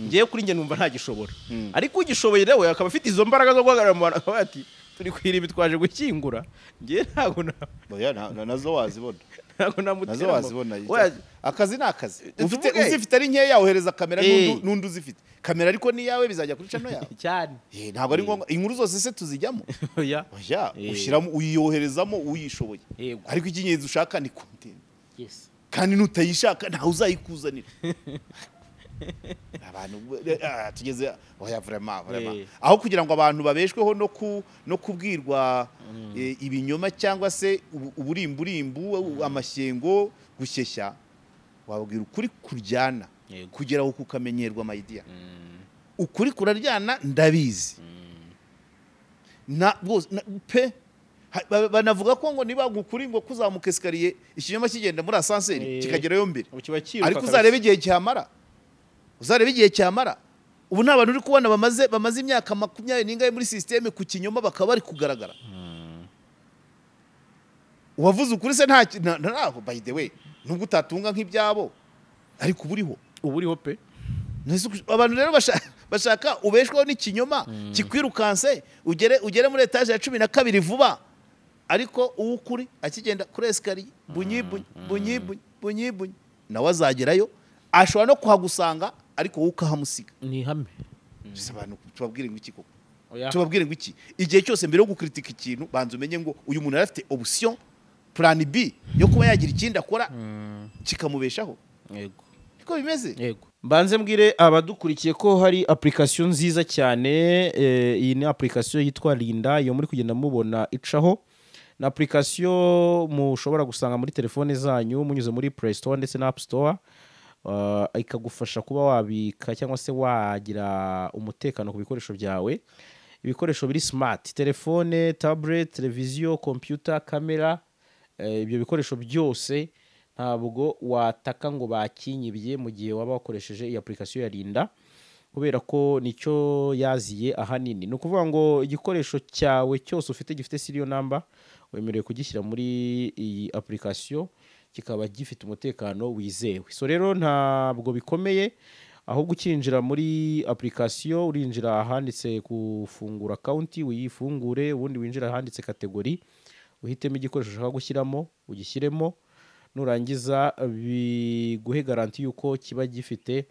ngiye kuri njye numva ntagishobora, ariko ugishoboye nawe akaba afite izo mbaraga zo guhagarara mu bantu akavuga ati turi ku irimbi twaje gukingura, ngiye ntago oya nazo wazibona, ntago namutera, nazo wazibona. Akazi ni akazi, ufite uzifite ari nkeya ohereza kamera n'undi uzifite kamera, ariko ni yawe bizajya kuri channel yawe cyane. Ntabwo ari ngombwa inkuru zose se tuzijyamo. Oya, oya, ushyiramo uyiyoherezamo uyishoboye, ariko icyingenzi ushaka ni content. Yes, kandi nutayishaka ntawe uzayikuzanira. Abantu tugeze oya vraiment vraiment aho kugira ngo abantu babeshweho no kubwirwa ibinyoma cyangwa se uburimburimbu, amashyengo, gushyeshya, wabwira ukuri kuryana kugera aho kukamenyerwa my dear. Ukuri kuraryana ndabizi na pe. Banavuga ko ngo niba gukuri ngo kuzamuka escalier ikinyoma kigenda muri ascenseur kikagerayo mbere, ariko uzarebe igihe cyamara, uzarebe igihe cyamara. Ubu nta bantu uri kubona bamaze imyaka 20 muri systeme ku kinyoma bakaba bari kugaragara. Uwavuze ukuri se nta ntaho, by the way, nubwo utatunga nk'ibyabo ariko uburiho, uburiho pe. Abantu rero bashaka ubeshwaho n'ikinyoma kikwirukanse ugere muri etage ya 12 vuba, ariko uwukuri akigenda kuri escalier bunyi bunyi bunyi bunyi nawe azagerayo, ashobora no kuhagusanga ariko wowe ukahamusiga. Ni ihame. Abantu tubabwire ngo iki koko? Tubabwire ngo iki? Igihe cyose mbere yo gukritika ikintu banza umenye ngo uyu muntu arafite option plan B yo kuba yagira ikindi akora kikamubeshaho. Yego, niko bimeze. Yego, mbanze mbwire abadukurikiye ko hari application nziza cyane. Iyi ni application yitwa Linda, iyo muri kugenda mubona icaho. Na application mushobora gusanga muri telefone zanyu munyuze muri Play Store ndetse na App Store. Ikagufasha kuba wabika cyangwa se wagira umutekano ku bikoresho byawe, ibikoresho biri smart, telefone, tablet, televiziyo, computer, kamera, ibyo bikoresho byose ntabwo wataka ngo bakinyibye mu gihe waba wakoresheje iyi application ya Linda, kubera ko nicyo yaziye ahanini. Ni ukuvuga ngo igikoresho cyawe cyose ufite gifite serial number wemerewe kugishyira muri iyi application kikaba gifite umutekano wizewe. So rero ntabwo bikomeye, ahubwo ukinjira muri application urinjira ahanditse gufungura account uyifungure, ubundi winjira ahanditse category uhitemo igikoresho ushaka gushyiramo ugishyiremo, nurangiza biguhe garanti yuko kiba gifite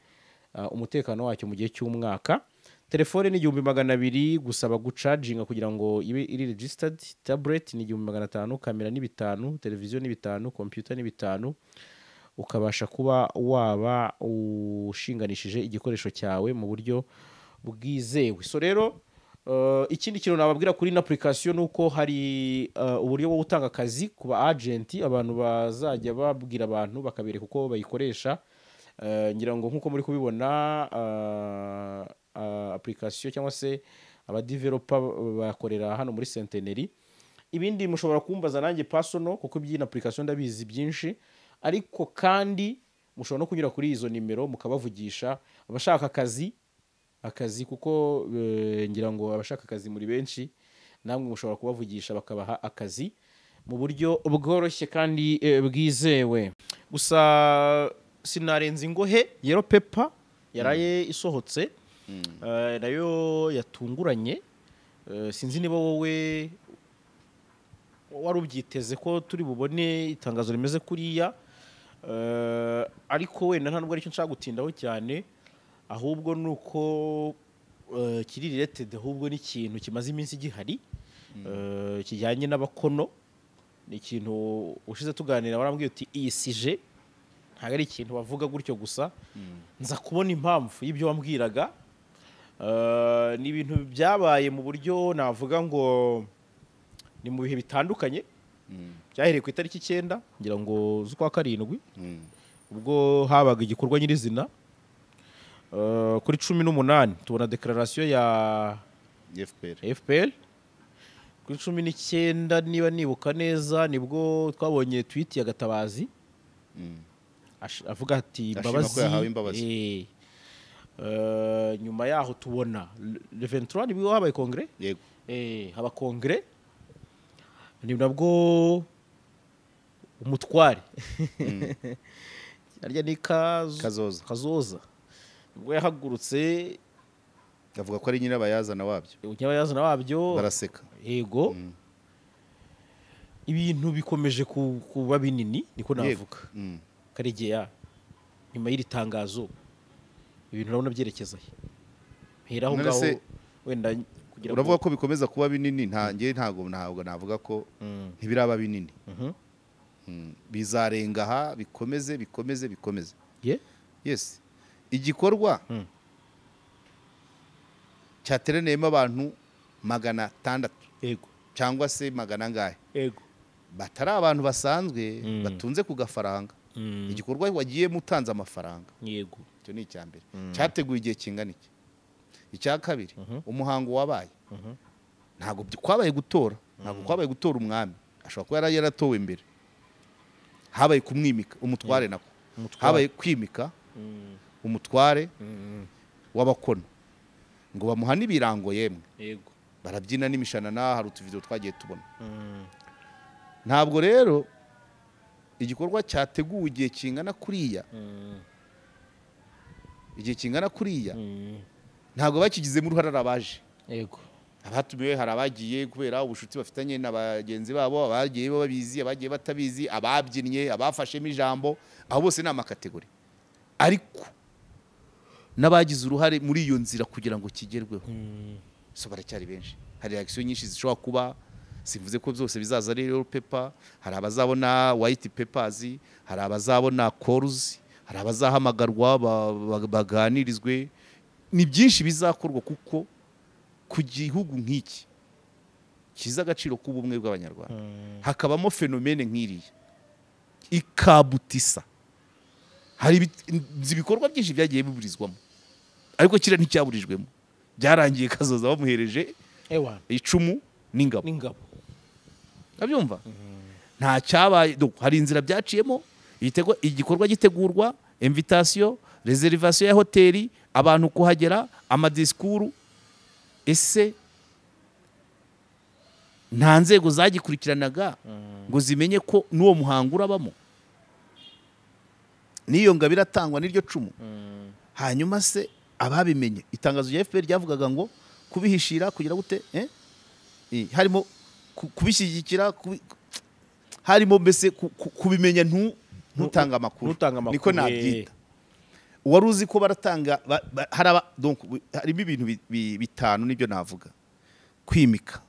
umutekano wacyo mu gihe cy'umwaka. Telefone ni 1200 gusaba gucharginga kugira ngo ibe iri registered, tablet ni 1500, kamera ni 5, televiziyo ni 5, computer ni 5, ukabasha kuba waba ushinganishije igikoresho cyawe mu buryo bwizewe. So rero ikindi kintu nababwira kuri ino application nuko hari uburyo bwo gutanga akazi ku ba agent, abantu bazajya babwira abantu bakabereka uko bayikoresha. Ngira ngo nkuko muri kubibona application cyangwa se aba developer bakorera hano muri Centenary. Ibindi mushobora kumbaza nanjye personal kuko iby'ino application ndabizi byinshi, ariko kandi mushobora no kunyura kuri izo nimero mukabavugisha abashaka akazi kuko ngira ngo abashaka akazi muri benshi, namwe mushobora kubavugisha bakabaha akazi mu buryo bworoshye kandi bwizewe. Gusa sinarenze ingohe yellow paper yaraye isohotse, nayo yatunguranye. Sinzi niba wowe wari ubyiteze ko turi bubone itangazo rimeze kuriya, ariko wenda nta nubwo aricyo nshaka gutindaho cyane, ahubwo nuko kiri related, ahubwo n'ikintu kimaze iminsi gihari kijyanye n'abakono. Ni ikintu ushize tuganira warambwiye uti iyi sije ntabwo ari ikintu bavuga gutyo gusa. Nza kubona impamvu y'ibyo wambwiraga. Ni ibintu byabaye mu buryo navuga ngo ni mu bihe bitandukanye. Byahereye ku itariki 9 ngira ngo z'ukwa 7, ubwo habaga igikorwa nyirizina. Kuri 18 tubona declaration ya FPR. Kuri 19 niba nibuka neza nibwo twabonye tweet ya Gatabazi avuga ati imbabazi. Nyuma yaho tubona le 23 nibwo habaye kongre. Yego. Haba kongre ni nabwo umutware arya ni Kazoza nibwo yahagurutse avuga ko ari nyirabayazana wabyo. Nyirabayazana wabyo baraseka. Yego. Ibintu bikomeje kuba binini niko navuga. Karegeya nyuma y'iri tangazo ibintu urabona byerekeza he? Hera aho ngaho wenda kugira ngo uravuga ko bikomeza kuba binini. Ntangiye ntago navuga ko ntibiraba binini. Bizarenga aha bikomeze bikomeze bikomeze. Yes. Igikorwa cyateraniyemo abantu 600. Yego. Cyangwa se 400 angahe. Yego. Batari abantu basanzwe batunze ku gafaranga. Igikorwa wagiye mutanze amafaranga. Yego. Icyo ni icya mbere. Cyateguye igihe kingana iki? Icya kabiri, umuhango wabaye. Ntago kwabaye gutora, ntago kwabaye gutora umwami. Ashobora kuba yaratowe imbere. Habaye kumwimika umutware nako. Habaye kwimika umutware w'abakono ngo bamuha n'ibirango yemwe. Yego. Barabyina n'imishanana, hari utuvideo twagiye tubona. Ntabwo rero igikorwa cyateguwe igihe kingana kuriya. Igihe kingana kuriya ntabwo bakigizemo uruhare abaje. Yego. Abatumiwe hari abagiye kubera ubushuti bafitanye na bagenzi babo, abagiye babizi, abagiye batabizi, ababyinnye, abafashemo ijambo, aho bose ni amakategori. Ariko n'abagize uruhare muri iyo nzira kugira ngo kigerweho so baracyari benshi. Hari reaction nyinshi zishobora kuba, simvuze ko byose bizaza ari yellow paper, hari abazabona white papers, hari abazabona calls, hari abazahamagarwa baganirizwe. Ni byinshi bizakorwa kuko ku gihugu nk'iki kiza agaciro k'ubumwe bw'Abanyarwanda hakabamo phenomene nk'iriya ikabutisa. Hari ibikorwa byinshi byagiye biburizwamo ariko kira nticyaburijwemo, byarangiye Kazoza bamuhereje icumu n'ingabo. Abyumva nta cyabaye. Hari inzira byaciyemo, igikorwa gitegurwa, invitation, reservation ya hoteli, abantu kuhagera, amadisikuru. Ese nta nzego zagikurikiranaga ngo zimenye ko n'uwo muhango urabamo, n'iyo ngabo iratangwa n'iryo cumu? Hanyuma se ababimenye, itangazo rya FPR ryavugaga ngo kubihishira kugira gute, harimo kubishyigikira, harimo mbese kubimenya ntutanga amakuru, niko nabyita. Wari uzi ko baratanga donc harimo ibintu bitanu nibyo navuga. Kwimika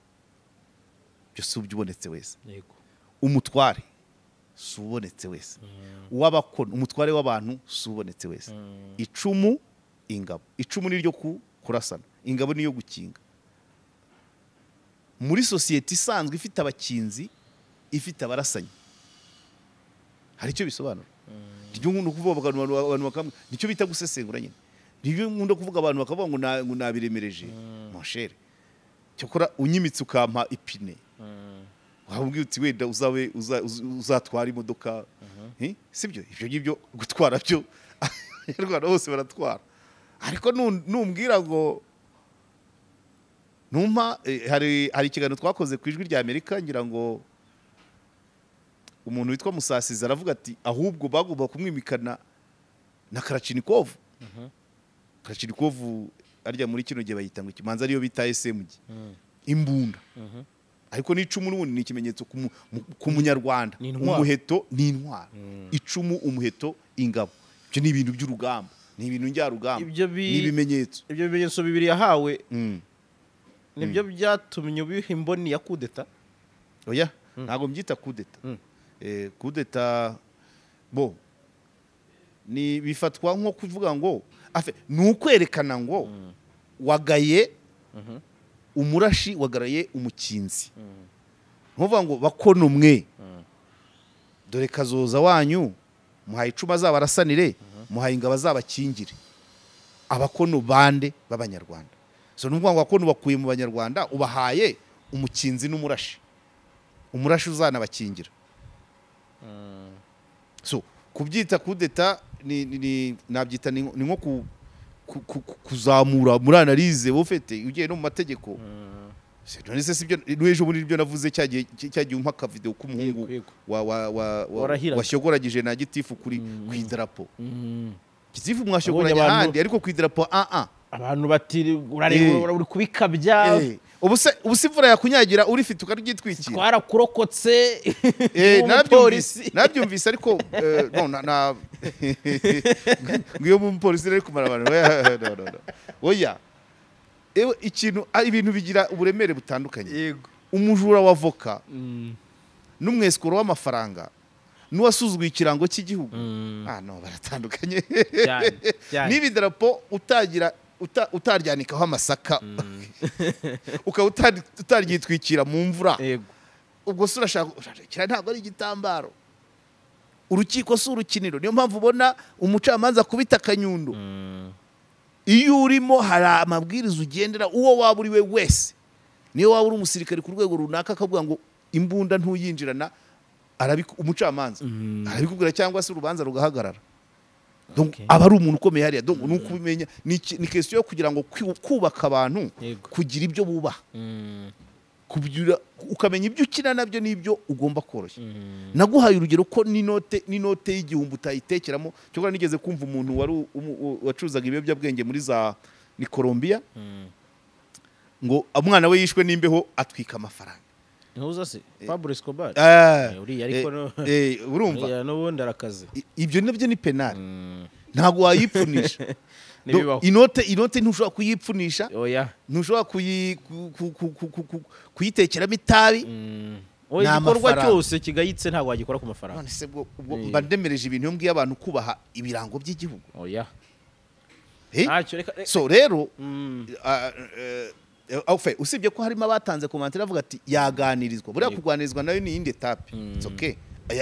byose ubonetse wese. Yego. Umutware si ubonetse wese. Uw'abakono, umutware w'abantu si ubonetse wese. Icumu, ingabo. Icumu ni ryo kurasana, ingabo niyo gukinga. Muri societe isanzwe ifite abakinzi, ifite abarasanyi, hari icyo bisobanura. Nibyo nkunda kuvuga abantu bakamwe, nicyo bita gusesengura nyine. Nibyo nkunda kuvuga abantu bakavuga ngo nabiremereje. Mon cher, cyokora unyimitse ukampa ipine, wabwiye uti wenda uzawe uzatwara imodoka, sibyo? Ibyo ngibyo gutwara byo Abanyarwanda bose baratwara. Ariko numbwira ngo numpa, hari ikiganiro twakoze ku Ijwi rya Amerika, ngira ngo umuntu witwa Musasizi aravuga ati ahubwo bagomba kumwimikana na Kalachnikov. Kalachnikov arya muri kino gihe bayita ngo ikimanza ariyo bita SMG, imbunda. Ariko n'icumu n'ubundi ni ikimenyetso ku munyarwanda. Umuheto ni intwaro, icumu, umuheto, ingabo, ibyo ni ibintu by'urugamba, ni ibintu njyarugamba, ni ibimenyetso. Ibyo bimenyetso bibiri yahawe nibyo byatumye ubiha imboni ya kudeta. Oya, Ntabwo mbyita kudeta. Kudeta bo ni bifatwa nko kuvuga ngo ni ukwerekana ngo wagaye umurashi, wagaraye umukinzi. Nkuvuga ngo bakono mwe dore kazoza wanyu, muhaye icuma azabarasanire, muhaye ingabo azabakingire. Abakono bande b'abanyarwanda. So nuvuga ngo abakono bakuye mu banyarwanda, ubahaye umukinzi n'umurashi, umurashi uzanabakingira. So kubyita kudeta ni nabyita ni nko kuzamura muri analyse ufite ugiye no mu mategeko. None se sibyo n'ejo bundi nibyo navuze cyagiye umpa ka video k'umuhungu washyogoragije na gitifu kuri ku idarapo. Gitifu mwashogoranye ahandi ariko ku idarapo abantu bati urareba uri kubikabya. Ubu se imvura yakunyagira urifite ukaryitwikira. Twarakurokotse. Nabyumvise ariko no na ngiyo mu polisi rero kumara abantu. No. Oya. Ikintu ibintu bigira uburemere butandukanye. Yego. Umujura wa voka n'umwesikoro w'amafaranga n'uwasuzuguye ikirango cy'igihugu no baratandukanye. Niba idarapo utagira utaryanikaho amasaka ukaba utaryitwikira mu mvura, ubwo se urashaka ntabwo ari igitambaro. Urukiko si urukiniro, niyo mpamvu ubona umucamanza kubita akanyundo. Iyo urimo hari amabwiriza ugendera, uwo waba uri we wese, niyo waba uri umusirikare ku rwego runaka akavuga ngo imbunda ntuyinjirana, umucamanza arabikubwira cyangwa se urubanza rugahagarara. Donc aba ari umuntu ukomeye hariya. Donc nukubimenya ni question yo kugira ngo kubaka abantu kugira ibyo bubaha, kubyura ukamenya ibyo ukina nabyo nibyo ugomba koroshya. Naguhaye urugero ko n'inote y'igihumbi utayitekeramo. Cyokora nigeze kumva umuntu wari wacuruzaga ibiyobyabwenge muri za ni Colombia, ngo umwana we yishwe n'imbeho atwika amafaranga. Ntuza se Pablo Escobar uriya ariko urumva n'ubundi arakaze. Ibyo nabyo ni penal, ntabwo wayipfunisha. Inote ntushobora kuyipfunisha, ntushobora kuyitekeramo itabi. Igikorwa cyose kigayitse ntabwo wagikora ku mafaranga. None se ubwo mba ndemereje ibintu mbwiye abantu kubaha ibirango by'igihugu. Oya. So rero usibye ko harimo abatanze commentaire avuga ati yaganirizwa, buriya kuganirizwa nayo ni indi etape. It's okay.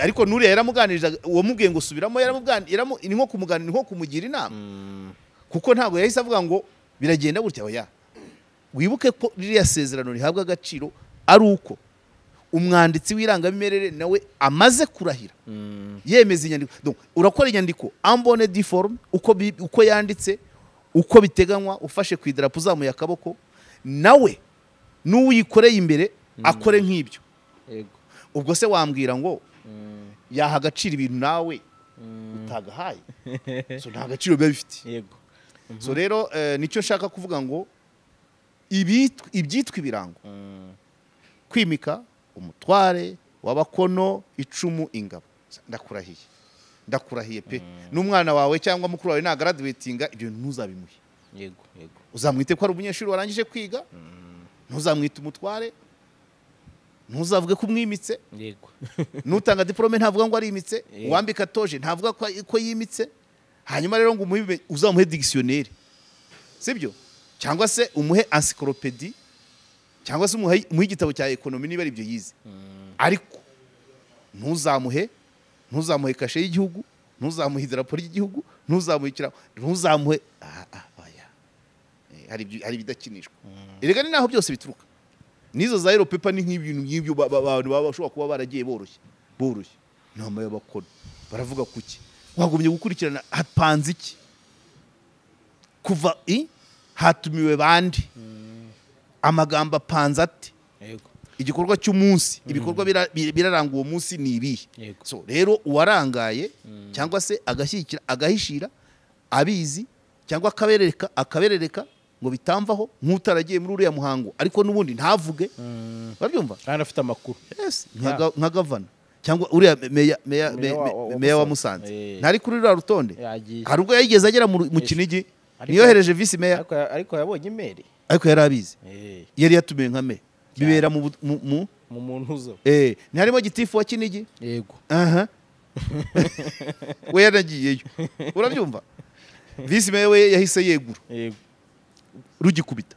Ariko nuriya yaramuganirije, uwo mubwiye ngo subiramo yaramuganira, ni nko kumuganira, nko kumugira inama, kuko ntabwo yahise avuga ngo biragenda gutya. Oya, wibuke ko ririya sezerano rihabwa agaciro ari uko umwanditsi w'irangamimerere nawe amaze kurahira yemeza inyandiko. Donc urakora inyandiko en bonne due forme, uko yanditse, uko biteganywa, ufashe ku idarapo uzamuye akaboko, nawe n'uwikoreye imbere akore nk'ibyo. Ubwo se wambwira ngo yaha agaciro ibintu nawe utagahaye? So nta gaciro biba bifite. Yego. So rero nicyo nshaka kuvuga ngo ibyitwa ibirango, kwimika umutware w'abakono, icumu, ingabo, ndakurahiye pe. N'umwana wawe cyangwa mukuru wawe na graduatinga, ibyo ntuzabimuhe. Yego, yego. Uzamwite ko ari umunyeshuri warangije kwiga, ntuzamwite umutware, ntuzavuge ko umwimitse. Yego. Nutanga diplome ntavuga ngo arimitse, uwambika toje ntavuga ko yimitse. Hanyuma rero ngo umuhe, uzamuhe dictionnaire, sibyo? Cyangwa se umuhe encyclopédie, cyangwa se umuhe igitabo cya economy niba ari ibyo yize. Ariko ntuzamuhe kashe y'igihugu, ntuzamuhe idarapo ry'igihugu, ntuzamuhe ikirago, ntuzamuhe oya. Hari ibidakinishwa. Erega ni naho byose bituruka. Nizo za yellow paper ni nk'ibintu nk'ibyo abantu baba bashobora kuba baragiye boroshye. Nama y'abakono baravuga kuki wagumye gukurikirana hapanze iki kuva hatumiwe bandi, amagambo apanze ati yego, igikorwa cy'umunsi, ibikorwa biraranga uwo munsi ni ibihe. So rero uwarangaye cyangwa se agashyikira agahishira abizi cyangwa akaberereka ngo bitamvaho nk'utaragiye muri uriya muhango, ariko n'ubundi ntavuge, babyumva kandi afite amakuru. Yes, nka gavana cyangwa uriya meya wa Musanze ntari kuri ruriya rutonde, hari ubwo yigeze agera mu Kinigi, niyohereje vice meya, ariko yabonye imeri, ariko yari abizi, yari yatumiwe nka meya, bibera mu Mu muntu uza. Ntiharimo gitifu wa Kinigi? Yego. Aha. We yanagiyeyo. Urabyumva? Visi meya we yahise yegura. Yego. Rugikubita.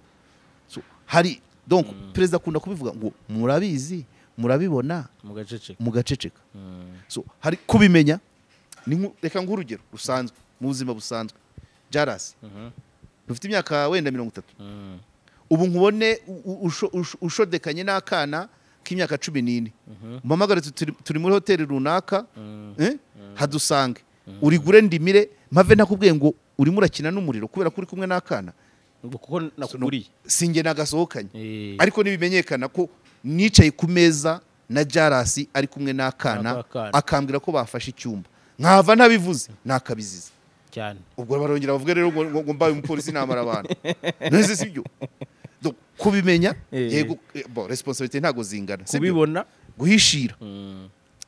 So hari donc perezida akunda kubivuga ngo murabizi, murabibona, mugaceceka. So hari kubimenya ni reka nguhe urugero rusanzwe mu buzima busanzwe. Jaras. Ufite imyaka wenda 30. Ubu nkubone ushodekanye n'akana k'imyaka 14. Mpamagare turi muri hoteli runaka, hadusange. Urigure ndimire mpave ntakubwiye ngo urimo urakina n'umuriro kubera ko uri kumwe n'akana. Kuko nakuguriye. Singe nagasohokanye. Ariko nibimenyekana ko nicaye ku meza na Jaras ari kumwe n'akana akambwira ko bafashe icyumba. Nkava ntabivuze nakabiziza. Cyane. Ubwo barongera bavuge rero ngo mbaye umupolisi namara abantu. Nese sibyo. Donc kubimenya yego bon responsabilité ntago zingana. Kubibona guhishira.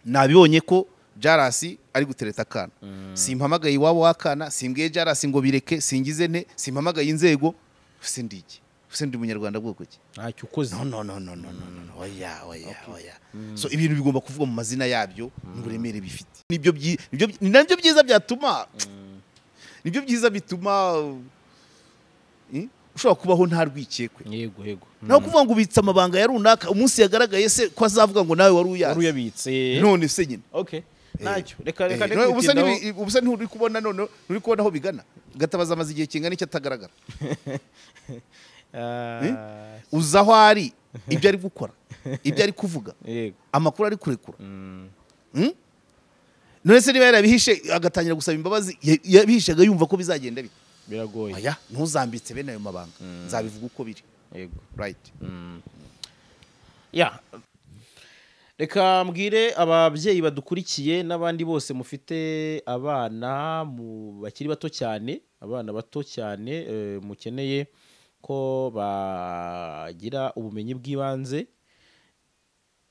Nabibonye ko Jaras ari gutereta akana. Simpamagaye iwabo wakana, simbwiye Jaras ngo bireke, singize nte, simpamagaye inzego, sindiki. Sindi umunyarwanda bwoko ki? Ntacyo ukoze. No no no no no no. Oya oya oya. So ibintu bigomba kuvugwa mu mazina yabyo n'uburemere bifite. Nibyo nibyo byiza byatuma. Nibyo byiza bituma ushobora kubaho nta rwikekwe. Yego yego. Naho kuvuga ngo ubitse amabanga ya runaka umunsi yagaragaye se ko azavuga ngo nawe wari uyazi. Wari uyabitse. None se nyine. Okay. Ntacyo. Reka ubusa nturi kubona none nturi kubona aho bigana. Gatabaza amaze igihe kingana icyo atagaragara. Uza aho ari ibyo ari gukora, ibyo ari kuvuga. Yego. Amakuru ari kurekura. None se niba yarabihishe agatangira gusaba imbabazi, yabihishaga yumva ko bizagenda bite? Biragoye. Oya, ntuzambitse bene ayo mabanga. Nzabivuga uko biri. Yego. Right. Ya. Reka mbwire ababyeyi badukurikiye n'abandi bose mufite abana bakiri bato cyane, abana bato cyane mukeneye ko bagira ubumenyi bw'ibanze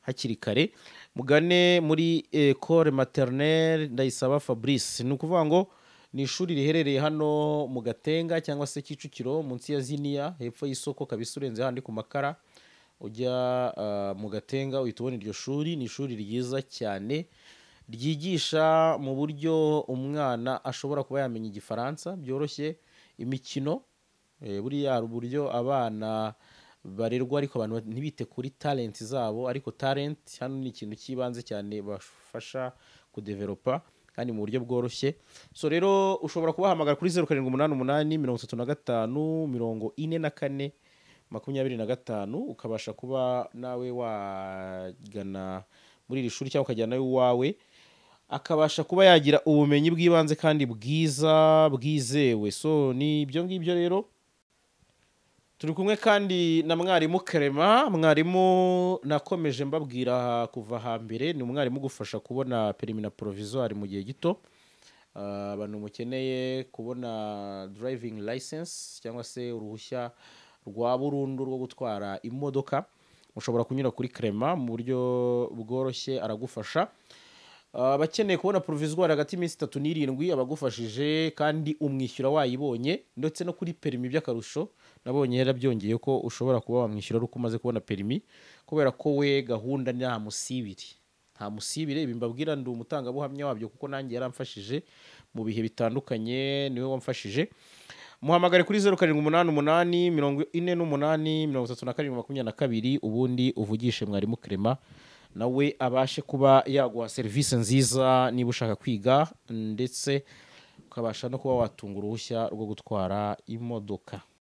hakiri kare, mugane muri Ecole Maternelle Ndayisaba Fabrice. Ni ukuvuga ngo ni ishuri riherereye hano mu Gatenga cyangwa se Kicukiro munsi ya Ziniya hepfo y'isoko kabisa, urenze handi ku makara ujya mu Gatenga uhita ubona iryo shuri. Ni ishuri ryiza cyane ryigisha mu buryo umwana ashobora kuba yamenya Igifaransa byoroshye, imikino. Buriya hari uburyo abana barerwa ariko abantu ntibite kuri talent zabo, ariko talent hano ni ikintu cy'ibanze cyane bafasha kudevelopa kandi mu buryo bworoshye. So rero ushobora kubahamagara kuri 0788 35 44 25 ukabasha kuba nawe wagana muri iri shuri cyangwa ukajyana nawe iwawe akabasha kuba yagira ubumenyi bw'ibanze kandi bwiza bwizewe. So ni ibyo ngibyo rero. Turi kumwe kandi na mwarimu Clement. Mwarimu nakomeje mbabwira kuva hambere, ni umwarimu ugufasha kubona permis na provisoire mu gihe gito. Abantu mukeneye kubona driving license cyangwa se uruhushya rwa burundu rwo gutwara imodoka, mushobora kunyura kuri Clement mu buryo bworoshye, aragufasha. Abakeneye kubona provisoire hagati y'iminsi 3 n'7 abagufashije kandi umwishyura wayibonye, ndetse no kuri permis by'akarusho nabonye yarabyongeye ko ushobora kuba wamwishyura uko umaze kubona permis, kubera ko we gahunda nta musibiri. Nta musibire, ibi mbabwira ndi umutangabuhamya wabyo kuko nanjye yaramfashije mu bihe bitandukanye, niwe wamfashije. Muhamagare kuri 0788 48 37 22 ubundi uvugishe mwarimu Clement nawe abashe kuba yaguha serivisi nziza niba ushaka kwiga, ndetse ukabasha no kuba watunga uruhushya rwo gutwara imodoka.